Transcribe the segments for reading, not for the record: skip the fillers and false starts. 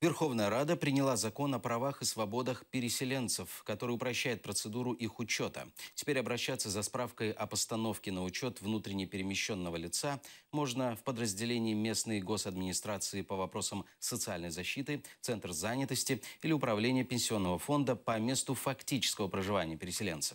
Верховная Рада приняла закон о правах и свободах переселенцев, который упрощает процедуру их учета. Теперь обращаться за справкой о постановке на учет внутренне перемещенного лица можно в подразделении местной госадминистрации по вопросам социальной защиты, Центр занятости или Управления пенсионного фонда по месту фактического проживания переселенца.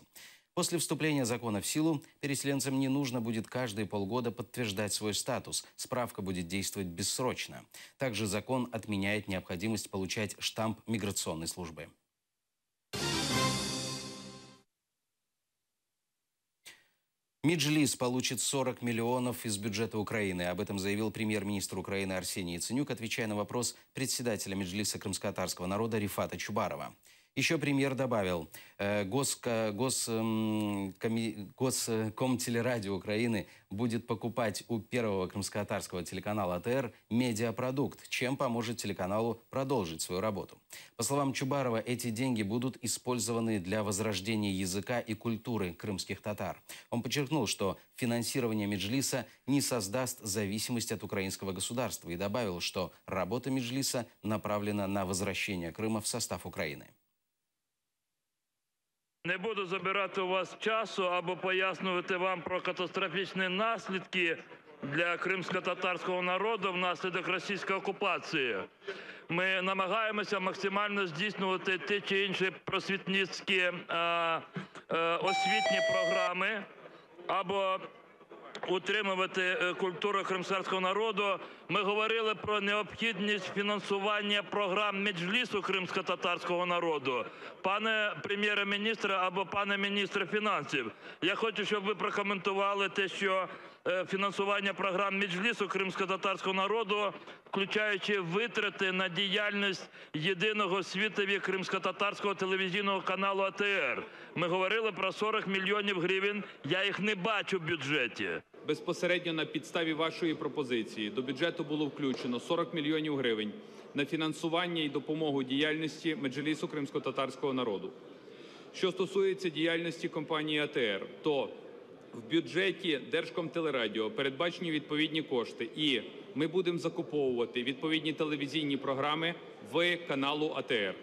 После вступления закона в силу переселенцам не нужно будет каждые полгода подтверждать свой статус. Справка будет действовать бессрочно. Также закон отменяет необходимость получать штамп миграционной службы. Меджлис получит 40 миллионов из бюджета Украины. Об этом заявил премьер-министр Украины Арсений Яценюк, отвечая на вопрос председателя Меджлиса крымско-татарского народа Рифата Чубарова. Еще премьер добавил, Госкомтелерадио Украины будет покупать у первого крымско-татарского телеканала АТР медиапродукт, чем поможет телеканалу продолжить свою работу. По словам Чубарова, эти деньги будут использованы для возрождения языка и культуры крымских татар. Он подчеркнул, что финансирование Меджлиса не создаст зависимость от украинского государства и добавил, что работа Меджлиса направлена на возвращение Крыма в состав Украины. Не буду забирати у вас часу або пояснювати вам про катастрофічні наслідки для кримськотатарського народу внаслідок російської окупації. Ми намагаємося максимально здійснювати ті чи інші просвітницькі, освітні програми або утримувати культуру кримськотатарського народу. Ми говорили про необхідність фінансування програм Меджлісу кримськотатарського народу. Пане прем'єр-міністре або пане міністре фінансів, я хочу, щоб ви прокоментували те, що фінансування програм Меджлісу кримськотатарського народу, включаючи витрати на діяльність єдиного світові кримськотатарського телевізійного каналу АТР. Ми говорили про 40 мільйонів гривень, я їх не бачу в бюджеті. Безпосередньо на підставі вашої пропозиції до бюджету було включено 40 мільйонів гривень на фінансування і допомогу діяльності Меджлісу кримськотатарського народу. Що стосується діяльності компанії АТР, то в бюджеті Держкомтелерадіо передбачені відповідні кошти, і ми будемо закуповувати відповідні телевізійні програми в каналу АТР.